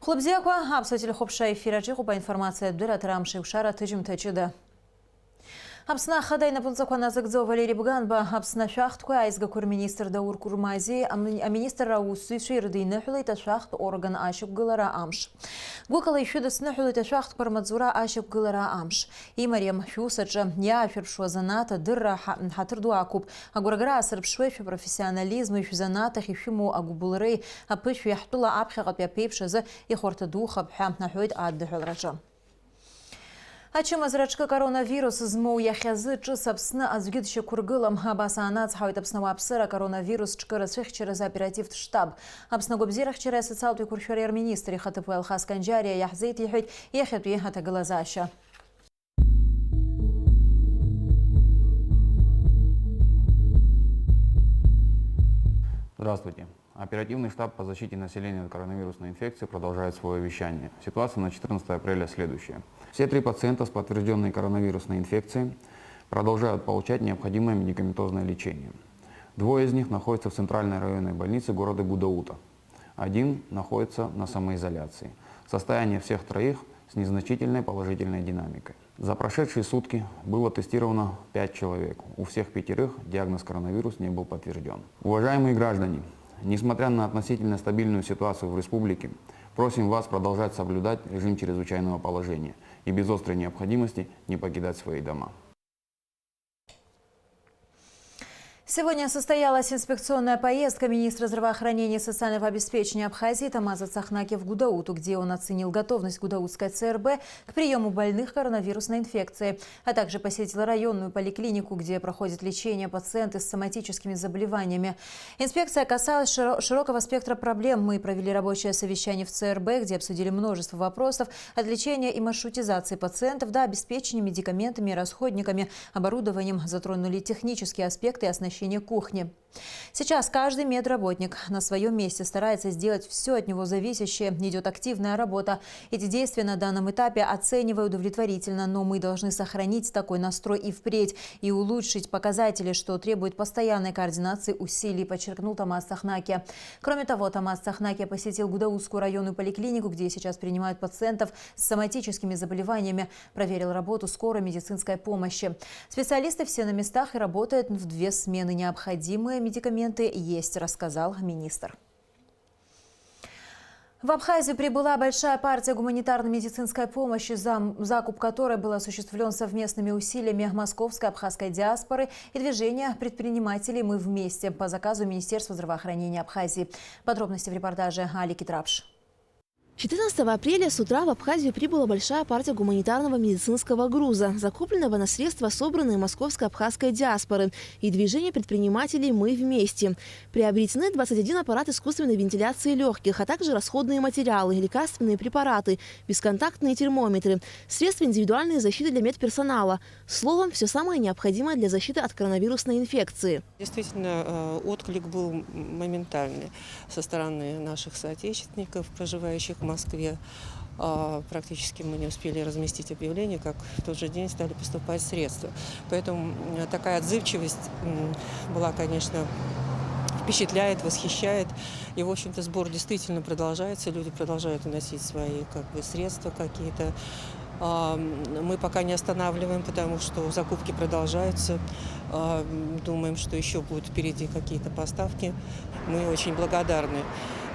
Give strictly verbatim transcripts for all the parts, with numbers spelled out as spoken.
Хәлыбзиақәа, аԥсуа телехәаԥшра аефир аҿы иҟоуп аинформациатә дырраҭара амш еиқәшара аҭыжьымҭа ҷыда. Аԥсны Ахада инапынҵақәа назыгӡо Валери Бганба Аԥсны ашәахтәқәеи аизгақәа рминистр Даур Курмази ами-, аминистрра аусзуҩцәеи ирыдиныҳәалеит ашәахтә орган ашьақәгылара амш. Гәыкала ишәыдысныҳәалоит ашәахтәқәа рмаҵзура ашьақәгылара амш. Имариам, шәус аҿы иаашәырԥшуа азанааҭ адырра ҳа-, ҳаҭыр ду ақәуп. Агәрагара аасырԥшуеит шәыпрофессионализми шәзанааҭ ахь ишәымоу агәыбылреи аԥышәеи ҳтәыла аԥхьаҟатәи аԥеиԥш азы ихәарҭа духап ҳәа аҳәоит адныҳәалараҿы. Ачымазара аҿкы коронавирус змоу иахьазы ҿыц Аԥсны аӡәгьы дшьақәыргылам. Абас аанацҳауеит Аԥсны ауааԥсыра акоронавирус ҿкы рацәыхьчаразы аоперативтә штаб. Аԥсны агәабзиарахьчареи асоциалтә еиқәыршәареи рминистр ихаҭыԥуаҩ Алхас Канџьариа иаҳзеиҭеиҳәеит иахьатәи аҭагылазаашьа. Здравствуйте. Оперативный штаб по защите населения от коронавирусной инфекции продолжает свое вещание. Ситуация на четырнадцатое апреля следующая. Все три пациента с подтвержденной коронавирусной инфекцией продолжают получать необходимое медикаментозное лечение. Двое из них находятся в центральной районной больнице города Гудаута. Один находится на самоизоляции. Состояние всех троих с незначительной положительной динамикой. За прошедшие сутки было тестировано пять человек. У всех пятерых диагноз коронавирус не был подтвержден. Уважаемые граждане, несмотря на относительно стабильную ситуацию в республике, просим вас продолжать соблюдать режим чрезвычайного положения и без острой необходимости не покидать свои дома. Сегодня состоялась инспекционная поездка министра здравоохранения и социального обеспечения Абхазии Тамаза Цахнаки в Гудауту, где он оценил готовность Гудаутской ЦРБ к приему больных коронавирусной инфекцией, а также посетил районную поликлинику, где проходит лечение пациенты с соматическими заболеваниями. Инспекция касалась широ-, широкого спектра проблем. Мы провели рабочее совещание в ЦРБ, где обсудили множество вопросов от лечения и маршрутизации пациентов до обеспечения медикаментами и расходниками, оборудованием, затронули технические аспекты и оснащение кухни. Сейчас каждый медработник на своем месте старается сделать всё от него зависящее. Идёт активная работа. Эти действия на данном этапе оцениваю удовлетворительно, но мы должны сохранить такой настрой и впредь и улучшить показатели, что требует постоянной координации усилий, подчеркнул Тамаз Цахнаки. Кроме того, Тамаз Цахнаки посетил Гудаутскую районную поликлинику, где сейчас принимают пациентов с соматическими заболеваниями, проверил работу скорой медицинской помощи. Специалисты все на местах и работают в две смены. Необходимые медикаменты есть, рассказал министр. В Абхазию прибыла большая партия гуманитарной медицинской помощи, зам-, закуп которой был осуществлён совместными усилиями московской абхазской диаспоры и движения предпринимателей «Мы вместе» по заказу Министерства здравоохранения Абхазии. Подробности в репортаже Али Китрапш. Четырнадцатого апреля с утра в Абхазию прибыла большая партия гуманитарного медицинского груза, закупленного на средства, собранные московской абхазской диаспоры и движения предпринимателей «Мы вместе». Приобретены двадцать один аппарат искусственной вентиляции лёгких, а также расходные материалы, лекарственные препараты, бесконтактные термометры, средства индивидуальной защиты для медперсонала. Словом, всё самое необходимое для защиты от коронавирусной инфекции. Действительно, э, отклик был м-, моментальный со стороны наших соотечественников, проживающих в Москве. А, практически мы не успели разместить объявление, как в тот же день стали поступать средства. Поэтому, м, такая отзывчивость, м, была, конечно, впечатляет, восхищает. И, в общем-то, сбор действительно продолжается, люди продолжают вносить свои, как бы, средства какие-то. А, м, мы пока не останавливаем, потому что закупки продолжаются. А, м, думаем, что ещё будут впереди какие-то поставки. Мы очень благодарны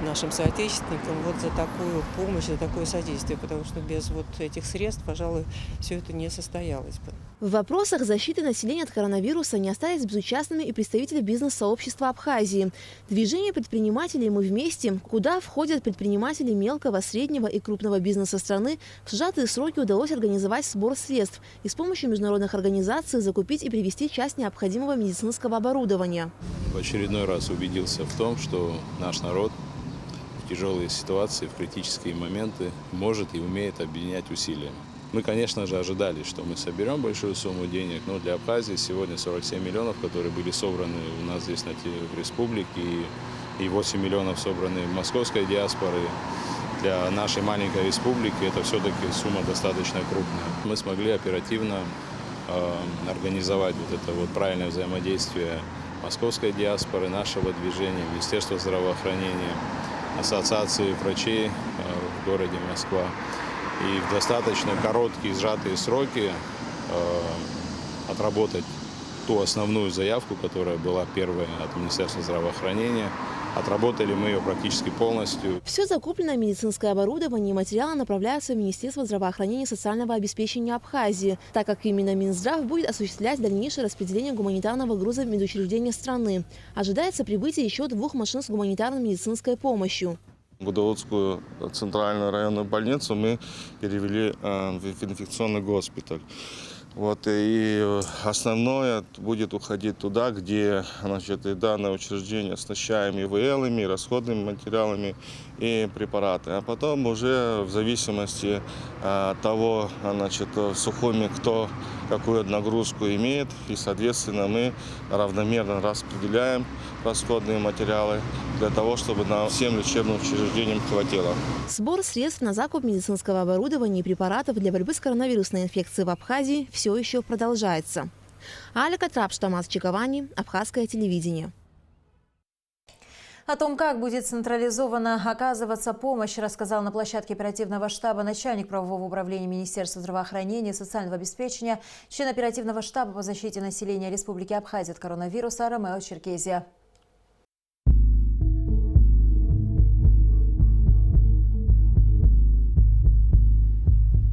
нашим соотечественникам вот за такую помощь, за такое содействие, потому что без вот этих средств, пожалуй, всё это не состоялось бы. В вопросах защиты населения от коронавируса не остались безучастными и представители бизнес-сообщества Абхазии. Движение предпринимателей «Мы вместе», куда входят предприниматели мелкого, среднего и крупного бизнеса страны, в сжатые сроки удалось организовать сбор средств и с помощью международных организаций закупить и привезти часть необходимого медицинского оборудования. В очередной раз убедился в том, что наш народ в тяжёлые ситуации, в критические моменты может и умеет объединять усилия. Мы, конечно же, ожидали, что мы соберём большую сумму денег, но для Абхазии сегодня сорок семь миллионов, которые были собраны у нас здесь на те-, в республике, и, и восемь миллионов собраны в московской диаспоре, для нашей маленькой республики это всё-таки сумма достаточно крупная. Мы смогли оперативно, э, организовать вот это вот правильное взаимодействие московской диаспоры, нашего движения, Министерства здравоохранения, Ассоциации врачей, э, в городе Москва. И в достаточно короткие сжатые сроки, э, отработать ту основную заявку, которая была первая от Министерства здравоохранения. Отработали мы её практически полностью. Все закупленное медицинское оборудование и материалы направляются в Министерство здравоохранения и социального обеспечения Абхазии, так как именно Минздрав будет осуществлять дальнейшее распределение гуманитарного груза в медучреждения страны. Ожидается прибытие ещё двух машин с гуманитарной медицинской помощью. Гудауцкую центральную районную больницу мы перевели, э, в, в инфекционный госпиталь. Вот, и, э, основное будет уходить туда, где, значит, и данное учреждение оснащаем ИВЛами, расходными материалами и препараты. А потом уже в зависимости, э, от того, значит, в Сухуми кто какую нагрузку имеет, и, соответственно, мы равномерно распределяем расходные материалы для того, чтобы на всем лечебным учреждениям хватило. Сбор средств на закуп медицинского оборудования и препаратов для борьбы с коронавирусной инфекцией в Абхазии всё ещё продолжается. Алика Трапш, Тамас Чиковани, Абхазское телевидение. О том, как будет централизованно оказываться помощь, рассказал на площадке оперативного штаба начальник правового управления Министерства здравоохранения и социального обеспечения, член оперативного штаба по защите населения Республики Абхазия от коронавируса Ромео Черкезия.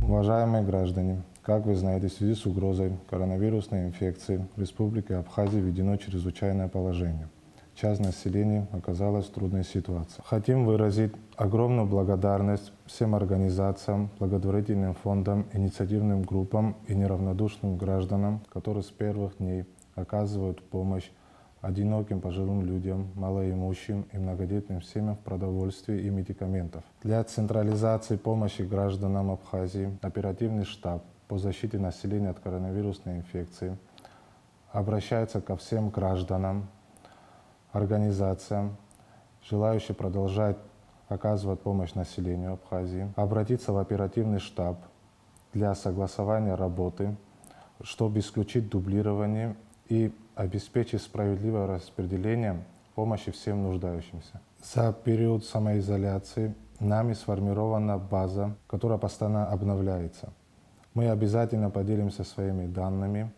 Уважаемые граждане, как вы знаете, в связи с угрозой коронавирусной инфекции в Республике Абхазия введено чрезвычайное положение. Часть населения оказалась в трудной ситуации. Хотим выразить огромную благодарность всем организациям, благотворительным фондам, инициативным группам и неравнодушным гражданам, которые с первых дней оказывают помощь одиноким пожилым людям, малоимущим и многодетным семьям в продовольствии и медикаментах. Для централизации помощи гражданам Абхазии оперативный штаб по защите населения от коронавирусной инфекции обращается ко всем гражданам, организациям, желающим продолжать оказывать помощь населению Абхазии, обратиться в оперативный штаб для согласования работы, чтобы исключить дублирование и обеспечить справедливое распределение помощи всем нуждающимся. За период самоизоляции нами сформирована база, которая постоянно обновляется. Мы обязательно поделимся своими данными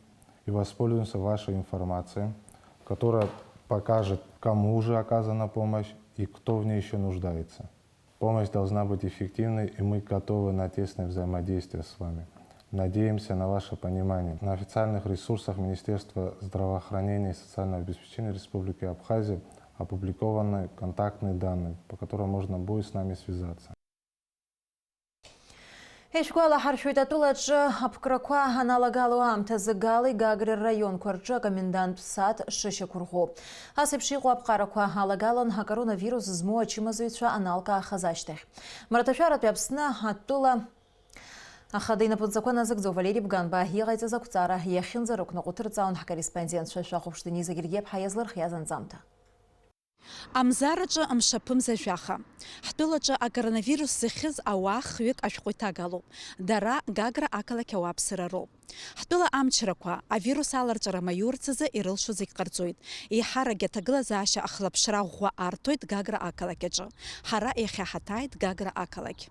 и воспользуемся вашей информацией, которая покажет, кому уже оказана помощь и кто в ней ещё нуждается. Помощь должна быть эффективной, и мы готовы на тесное взаимодействие с вами. Надеемся на ваше понимание. На официальных ресурсах Министерства здравоохранения и социального обеспечения Республики Абхазия опубликованы контактные данные, по которым можно будет с нами связаться. Ишәгәалаҳаршәоит, атәылаҿы аԥкрақәа аналагало аамҭазы Гали Гагра рраионқәа рҿы акоменданттә сааҭ шышьақәырӷәӷәо. Ас еиԥш иҟоу аԥҟарақәа алагалан акоронавирус змоу ачымазаҩцәа аналкаахаз ашьҭахь. Мраҭашәаратәи Аԥсны атәыла ахада инапынҵақәа назыгӡо Валери Бганба иҟаиҵаз ақәҵара иахьынӡарықәныҟәо ҭырҵаауан ҳкорреспондентцәа Шәахәаԥш Дени Загьергиаԥҳа иазлырхиаз анҵамҭа. Амзараҿы мшаԥымза жәаха. Ҳтәылаҿы акоронавирус зыхьыз ауаа хҩык ашәҟәы иҭагалоуп. Дара Гагра ақалақь ауааԥсыра роуп. Ҳтәыла амчрақәа, авирус аларҵәара маиурц азы ирылшо зегь ҟарҵоит. Еиҳаракгьы аҭагылазаашьа ахлаԥшра ӷәӷәа арҭоит Гагра ақалақь аҿы. Ҳара иахьа ҳаҭааит Гагра ақалақь.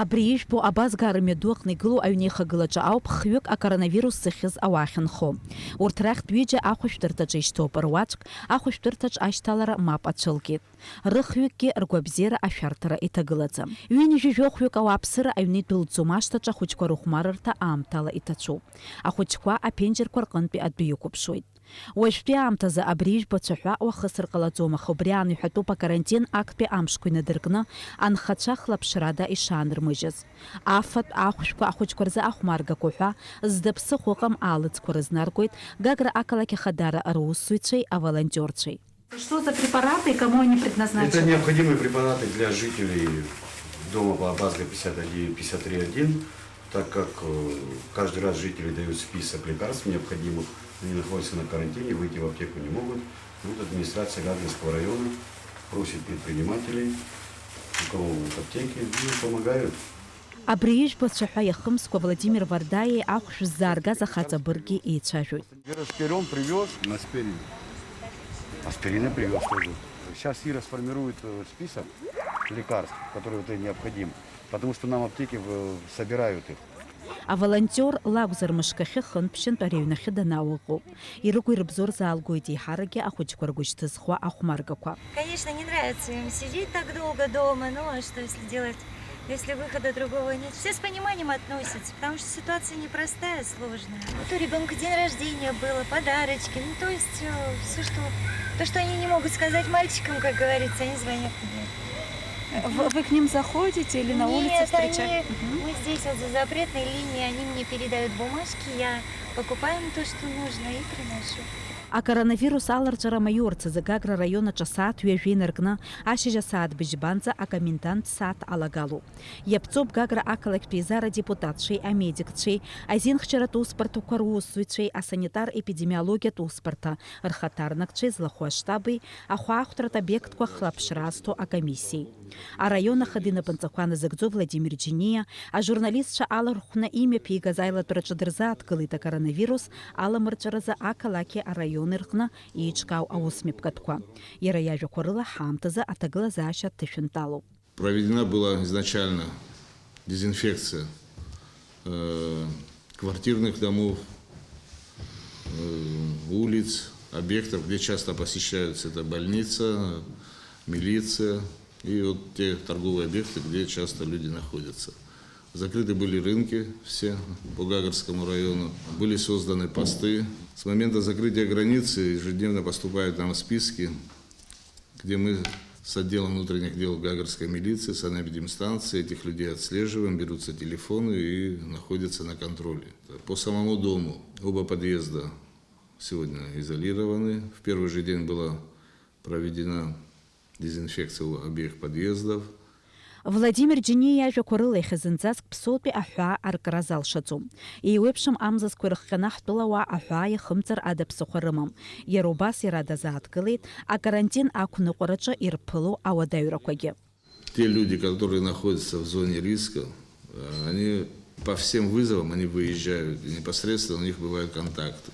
Абри ижәбо абазгара мҩаду аҟны игылоу аҩнеихагылаҿы ауп хҩык акоронавирус зыхьыз ауаа ахьынхо. Урҭ рахьтә ҩыџьа ахәышәтәырҭаҿы ишьҭоуп, руаӡәк ахәышәтәырҭаҿ ашьҭалара мап ацәылкит. Рыхҩыкгьы ргәабзиара ашәарҭара иҭагылаӡам. Ҩынҩажәи жәохәҩык ауааԥсыра аҩны идәылҵӡом, ашҭаҿы ахәыҷқәа рыхәмарырҭа аамҭала иҭацәуп. Ахәыҷқәа аԥенџьырқәа рҟынтәи адәы иқәыԥшуеит. Уажәтәи аамҭазы абри ижәбо ацәаҳәа уахысыр ҟалаӡом, аха убри аан иҳәатәуп акарантин актәи амшқәа инадыркны анхацәа хлаԥшрада ишаанырмыжьыз. Афатә ахәшәқәа ахәыҷқәа рзы ахәмаргақәа ҳәа зда ԥсыхәа ыҟам аалыҵқәа рызнаргоит Гагра ақалақь ахадара русзуҩцәеи аволонтиорцәеи. Что за препараты и кому они предназначены? Это необходимые препараты для жителей дома по Абазга пятьдесят один, пятьдесят три один. Так как, э, каждый раз жители дают список лекарств необходимых, они находятся на карантине, выйти в аптеку не могут. Вот администрация Гагринского района просит предпринимателей, у кого вот аптеки, ну, помогают. Абри ижәбо ацәаҳәа иахымскәа Владимир Вардаиеи ахәшә ззааргаз ахаҵа бырги еицәажәоит. Аспирин привез? Аспирин. Аспирина привез тоже. Сейчас Ира сформирует э, список лекарств, который вот необходим, потому что нам аптеки в- собирают их. Аволонтиор лакәзар мышкахьы хынтә-ԥшьынтә ари аҩнахьы данаауа ыҟоуп. Ирыгу-ирыбзоу рзаалгоит еиҳаракгьы ахәыҷқәа ргәышьҭызхуа ахәмаргақәа. Конечно, не нравится им сидеть так долго дома, но а что если делать, если выхода другого нет? Все с пониманием относятся, потому что ситуация непростая, сложная. Вот у ребенка день рождения было, подарочки, ну то есть все, что то, что они не могут сказать мальчикам, как говорится, они звонят мне. Вы, вы к ним заходите или на улице Нет, встречаете? Они, мы здесь вот за запретной линией, они мне передают бумажки, я покупаю им то, что нужно, и приношу. Акоронавирус аларҵәара маиорц азы Гагра араион аҿы асааҭ ҩажәа инаркны, ашьыжь асааҭ быжьбанӡа акомендант сааҭ алагалоуп. Иаԥҵоуп Гагра ақалақьтә еизара адепутатцәеи амедикцәеи, азинхьчаратә усбарҭақәа русзуҩцәеи, асанитар-епидемиологиатә усбарҭа рхаҭарнакцәеи злахәу аштаби, ахәаахәҭратә обиектқәа хлаԥшра азҭо акомиссиеи. Араион ахада инапынҵақәа назыгӡо Владимир Џьениа, ажурналистцәа алархәны имҩаԥигаз аилатәараҿы дырзааҭгылеит акоронавирус аламырҵәаразы ақалақьи араиони рҟны еиҿкаау аусмҩаԥгатәқәа. Иара иажәақәа рыла ҳаамҭазы аҭагылазаашьа дҭышәынтәалоуп. Проведена была изначально дезинфекция э, квартирных домов, э, улиц, объектов, где часто посещаются. Это больница, милиция и вот те торговые объекты, где часто люди находятся. Закрыты были рынки все по Гагарскому району, были созданы посты. С момента закрытия границы ежедневно поступают нам списки, где мы с отделом внутренних дел Гагарской милиции, санэпидемстанции этих людей отслеживаем, берутся телефоны и находятся на контроле. По самому дому оба подъезда сегодня изолированы. В первый же день была проведена дезинфекция обеих подъездов. Владимир Џьениа иажәақәа рыла, иахьазынӡаск ԥсоутәи аҳәаа аркра залшаӡом. Еиуеиԥшым амзызқәа ирыхҟьаны ҳтәылауаа аҳәаа иахымҵыр ада ԥсыхәа рымам. Иара убас иара дазааҭгылеит акарантин ақәныҟәараҿы ирԥыло ауадаҩрақәагьы. Те люди, которые находятся в зоне риска, э, они по всем вызовам, они выезжают, и непосредственно у них бывают контакты.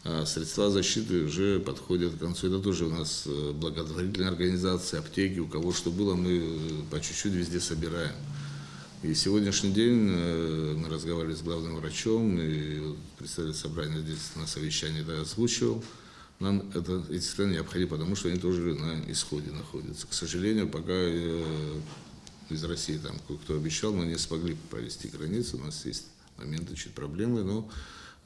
А средства защиты уже подходят к концу. Это тоже у нас э, благотворительные организации, аптеки, у кого что было, мы э, по чуть-чуть везде собираем. И сегодняшний день э, мы разговаривали с главным врачом, и вот представитель собрания здесь на совещании это озвучивал. Нам это, эти средства необходимы, потому что они тоже на исходе находятся. К сожалению, пока э, из России там кто обещал, мы не смогли провести границу. У нас есть моменты, чуть проблемы, но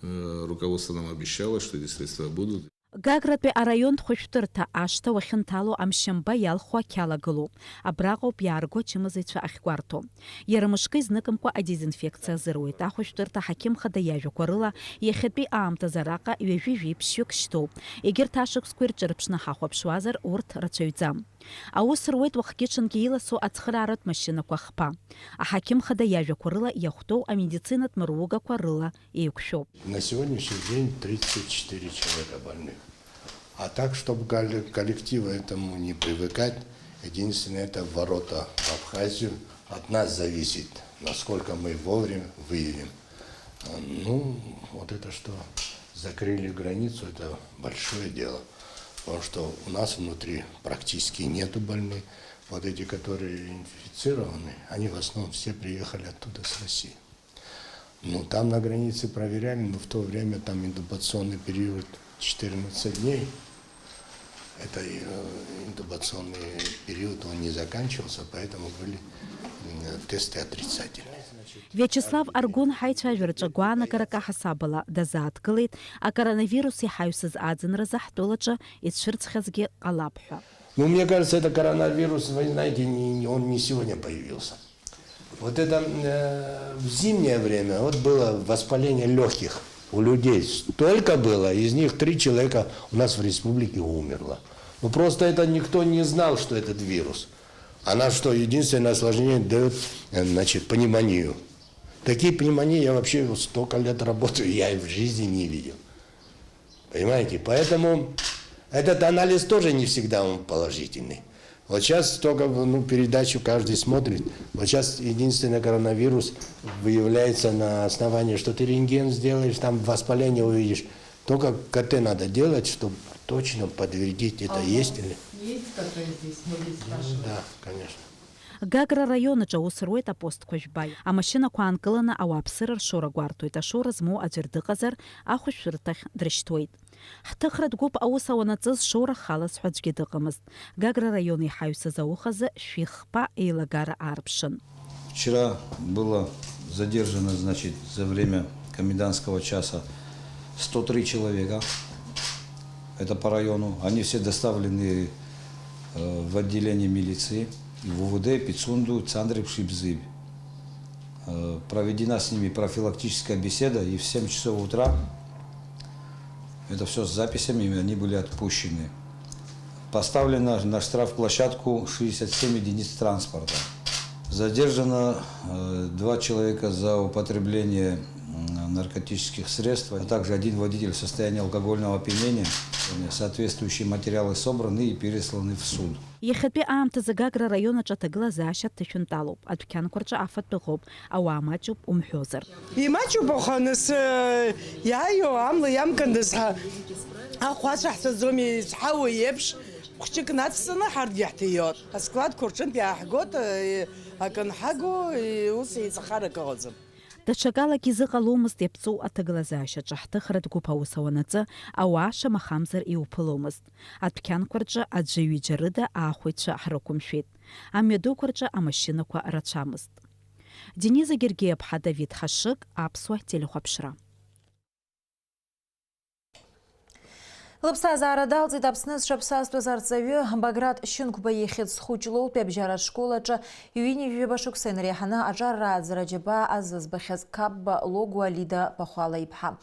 э, руководство нам обещало, что эти средства будут. Гагратәи араионтә хәышәтәырҭа ашҭа уахьынҭало амшьамба иалху ақьала гылоуп. Абраҟоуп иаарго ачымазаҩцәа ахьгәарҭо. Иара мышкы изныкымкәа адезинфекциа азыруеит. Ахәышәтәырҭа аҳақьым хада иажәақәа рыла, иахьатәи аамҭазы араҟа ҩажәи жәиԥшьҩык шьҭоуп. Егьырҭ ашықәсқәа ирҿырԥшны ҳахәаԥшуазар, урҭ рацәаҩӡам. Аус руеит уахгьы-ҽынгьы иласу ацхырааратә машьынақәа хԥа. Аҳақьым хада иажәақәа рыла иахәҭоу амедицинатә мыругақәа рыла еиқәшәоуп. На сегодняшний день тридцать четыре человека больных. А так, чтобы коллективу этому не привыкать, единственное, это ворота в Абхазию. От нас зависит, насколько мы вовремя выявим. Ну, вот это что закрыли границу, это большое дело. Потому что у нас внутри практически нету больных. Вот эти, которые инфицированы, они в основном все приехали оттуда с России. Ну, там на границе проверяли, но в то время там инкубационный период четырнадцать дней. Это э, инкубационный период, он не заканчивался, поэтому были э, тесты отрицательные. Виачеслав Аргәын ҳаицәажәараҿы гәаанагарак аҳасабала дазааҭгылеит, акоронавирус иҳаҩсыз аӡынразы ҳтәылаҿы ицәырҵхьазгьы ҟалап ҳәа. Ну, мне кажется, это коронавирус, вы знаете, не- он не сегодня появился. Вот это э, в зимнее время, вот было воспаление легких у людей. Столько было, из них три человека у нас в республике умерло. Ну, просто это никто не знал, что этот вирус. Она что, единственное осложнение дает, э, значит, пневмонию. Такие пневмонии я вообще столько лет работаю, я и в жизни не видел. Понимаете? Поэтому этот анализ тоже не всегда он положительный. Вот сейчас только ну, передачу каждый смотрит. Вот сейчас единственный коронавирус выявляется на основании, что ты рентген сделаешь, там воспаление увидишь. Только КТ надо делать, чтобы Точно подтвердить это есть или? Есть, который здесь, мы здесь спрашиваем. Да, конечно. Гагра раион аҿы аус руеит апостқәа жәба. Амашьынақәа аанкыланы ауааԥсыра ршоура гәарҭоит, ашоура змоу аӡәыр дыҟазар, ахәышәтәырҭахь дрышьҭуеит. Ҳҭыхратә гәыԥ аус ауанаҵы зшоура халаз ҳәа аӡәгьы дыҟамызт. Гагра раион иҳаҩсыз ауха азы шәи хԥа еилагара аарԥшын. Вчера было задержано, значит, за время комендантского часа сто три человека. Это по району. Они все доставлены э, в отделение милиции, в УВД Пицунду Цандры Пшибзыб. Э, Проведена с ними профилактическая беседа, и в семь часов утра это все с записями, и они были отпущены. Поставлено на штрафплощадку шестьдесят семь единиц транспорта. Задержано э, два человека за употребление м, наркотических средств, а также один водитель в состоянии алкогольного опьянения. Соответствующие материалы собраны и пересланы в суд. Иахьатәи аамҭазы Гагра раион аҿы аҭагылазаашьа ҭышәынтәалоуп, адәқьанқәа рҿы афатә ыҟоуп, ауаа маҷуп умҳәозар. Имаҷуп, аха нас э, иааиуа амла иамкындаз ҳа ахәацәа ҳцаӡом, изҳауа еиԥш, хәҷык нацҵаны ҳарҭгьы ҳҭиуеит. Аскладқәа рҿынтә иааҳгоит, э, акы анҳаго, э, ус еиҵахарак ыҟаӡам. Даҽакалагьы изыҟаломызт иаԥҵоу аҭагылазаашьаҿы ҳҭыхратә гәыԥ аус ауанаҵы, ауаа шамахамзар иуԥыломызт. Адәқьанқәа рҿы аӡәы-ҩыџьа рыда аахәаҩцәа ҳрықәымшәеит. Амҩадуқәа рҿы амашьынақәа рацәамызт. Дениза Гергиаԥҳа, Давид Хашык, Аԥсуа телехәаԥшра. Лыԥсҭазаара далҵит Аԥсны зҽаԥсазтәыз арҵаҩы Баграт Шьынқәба ихьӡ зху Ҷлоутәи абжьаратә школ аҿы ҩынҩажәаба шықәса инареиҳаны аҿар рааӡара аџьабаа азызбахьаз Қапба Логуа Лида Пахәала иԥҳа.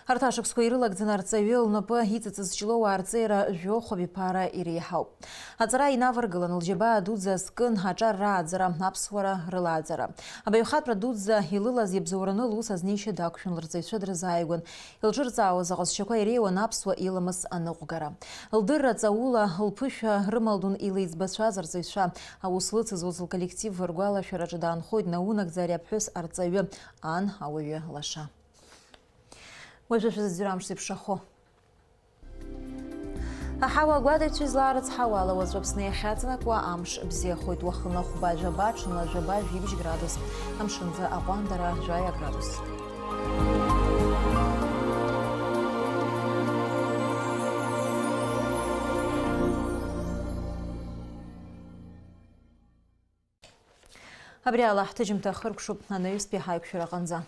Арҭ ашықәсқәа ирылагӡаны арҵаҩы лнапы иҵыҵыз Ҷлоуаа рҵеира жәохә абиԥара иреиҳауп. Аҵара инаваргылан, лџьабаа дуӡӡа азкын аҿар рааӡара, аԥсуара рылааӡара. Абаҩхатәра дуӡӡа илылаз иабзоураны лус азнеишьа дақәшәан, лырҵаҩцәа дрызааигәан. Илҿырҵаауаз аҟазшьақәа иреиуан аԥсуа иламыс аныҟәгара. Лдырра ҵаула, лԥышәа рымалдун илеиҵбацәаз арҵаҩцәа. Аус лыцызуаз лколлектив ргәалашәараҿы даанхоит наунагӡа ари аԥҳәыс арҵаҩы, ан ауаҩы лаша. Уажәы шәзыӡырҩ амш зеиԥшрахо. Аҳауа агәаҭаҩцәа излаарыцҳауа ала, уаҵәы Аԥсны иахьаҵанакуа амш бзиахоит, уахынла хәба жәаба, ҽынла жәаба жәибжь градус, амшынӡы аҟәандара жәаҩа градус. Абри ала ҳҭыжьымҭа хыркәшуп анаҩстәи ҳаиқәшәара аҟынӡа.